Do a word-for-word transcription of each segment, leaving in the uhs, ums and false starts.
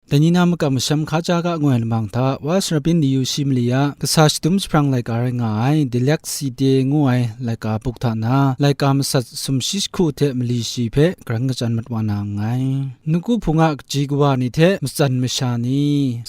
Dai ni na makam masham hka ja ga ngu ai lamang hta, Wa Sarapin Liyu Shi Mali a kasa shadum jahprang laika rai nga ai, Dyslexidae ngu ai laika buk hta na, laika masat sumshi jahku hte mali shi hpe karan kachyan mat wa na nngai. Nawku Hpung a kaji kawa ni hte matsan masha ni.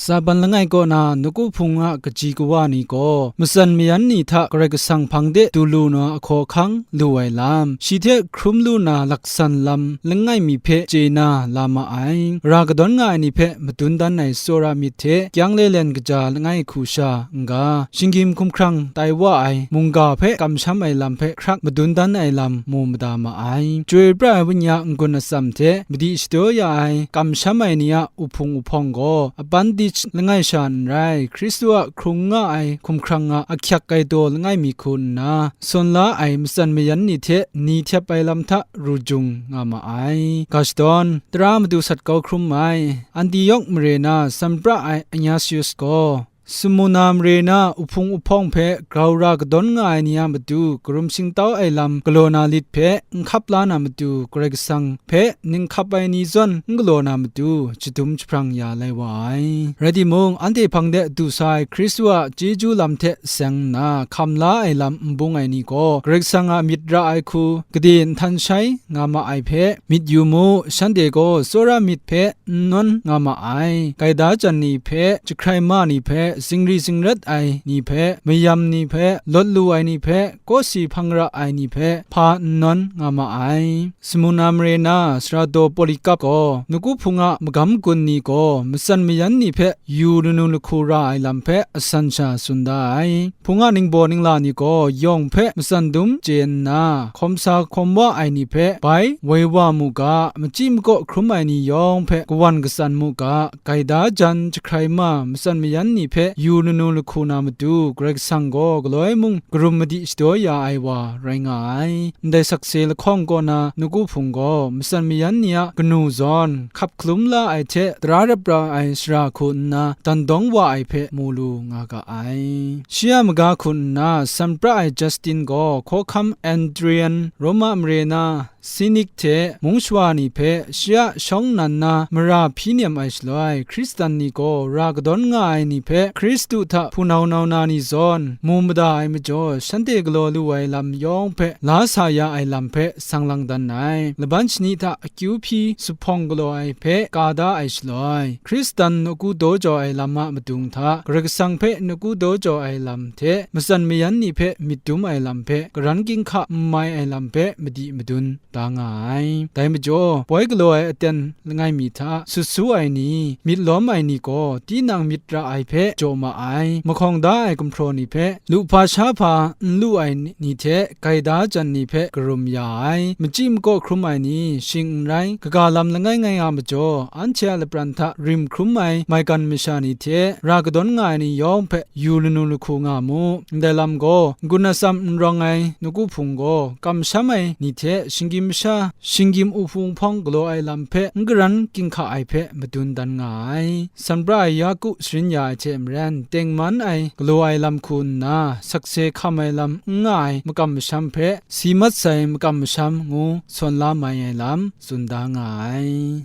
Saban langai kaw na Nawku Hpung a kaji kawa ni gaw, matsan mayan ni hta Karai Kasang hpang de du lu na ahkaw ahkang lu ai lam, shi hte hkrum lu na laksan lam langai mi hpe chye na la ma ai. Ra kadawn nga ai ni hpe madun dan ai tsawra myit hte, kyang le len kaja langai hku sha n-ga, shinggyim hkumhkrang tai wa ai mungga hpe kamsham ai lam hpe hkrak madun dan ai lam mu mada ma ai. Chyoi pra ai Wenyi a n-gun atsam hte madi shadaw ya ai kamsham ai ni a uhpung uhpawng gaw, abandage langai sha n rai, Hkristu a hkrung nga ai hkumhkrang a ahkyak gaidaw langai mi hku nna, sawn la ai matsan mayan ni hte ni htep ai lam hta ru jung nga ma ai. Ga shadawn, tara madu sat kau hkrum ai, Antiok mare na san pra ai Ignatius gaw, Smurna mare na uhpung uhpawng hpe grau ra kadawn nga ai ni a matu karum shingtau ai lam galaw na lit hpe, n hkap la na matu, Karai Kasang hpe ninghkap ai ni zawn n galaw na matu, jadum jahprang ya lai wa ai. Rai timung, anhte hpang de du sa ai Hkristu a chyeju lam hte seng nna, hkam la ai lam n bung ai ni gaw, Karai Kasang a myit ra ai hku gade nhtan shai nga ma ai hpe myit yu mu, shanhte gaw tsawra myit hpe n nawn nga ma ai. Gaida jan ni hpe, jahkrai ma ni hpe, zingri zingrat ai ni hpe, mayam ni hpe, lawt lu ai ni hpe, kawsi hpang ra ai ni hpe, hpa n nawn nga ma ai. Smurna mare na sara daw Polikap gaw, Nawku Hpung a magam gun ni gaw matsan mayan ni hpe yu lanu lahku ra ai lam hpe asan sha tsun da ai. Hpung a ningbaw ningla ni gaw yawng hpe matsan dum chye nna, hkawm sa hkawm wa ai ni hpe bai woi wa mu ga, machyi makaw hkrum ai ni yawng hpe kawan katsan mu ga, gaida jan jahkrai ma matsan mayan ni hpe yu lanu lahku na matu, Karai Kasang gaw galoi mung karum madi shadaw ya ai wa rai nga ai. Ndai sakse lahkawng kaw na Nawku Hpung gaw matsan mayan ni a kanu zawn hkap hkalum la ai hte, tara rap ra ai sara hku nna dan dawng wa ai hpe mu lu nga ga ai. Shi a maga hku nna san pra ai Justin gaw hkawhkam Adrian, Roma mare na Sinik hte mung shawa ni hpe shi a shawng nnan na mara hpyi nem ai shaloi, Hkristan ni gaw ra kadawn nga ai ni hpe Hkristu hta hpunau nau na ni zawn mu mada ai majaw, shanhte galaw lu ai lam yawng hpe la sa ya ai lam hpe sang lang dan ai. Laban shani hta akyu hpyi zuphpawng galaw ai hpe ka da ai shaloi, Hkristan nawku daw jaw ai lam a madung hta, Karai Kasang hpe nawku daw jaw ai lam hte, matsan mayan ni hpe myit dum ai lam hpe, karan ginhka n mai ai lam hpe madi madun da nga ai. Dai majaw, poi galaw ai aten langai mi hta sut su ai ni, myit lawm ai ni gaw, tinang myit ra ai hpe jaw ma ai, mahkawng da ai gumhpraw ni hpe, lu hpa sha hpa n lu ai ni hte gaida jan ni hpe karum ya ai, machyi makaw hkrum ai ni, shing n rai, kaga lam langai ngai a majaw, anhte a lapran hta rim hkrum ai maigan masha ni hte ra kadawn nga ai ni yawng hpe yu lanu lahku nga mu. Ndai lam gaw, n-gun atsam n rawng ai Nawku Hpung gaw, kamsham ai ni hte shinggyim masha, shinggyim uhpung hpawng galaw ai lam hpe n karan ginhka ai hpe madun dan nga ai. San pra ai Yaku sharin ya ai hte maren, tengman ai galaw ai lam hku nna, sakse hkam ai lam n nga ai makam masham hpe, si mat sai makam masham ngu sawn la mai ai lam tsun da nga ai.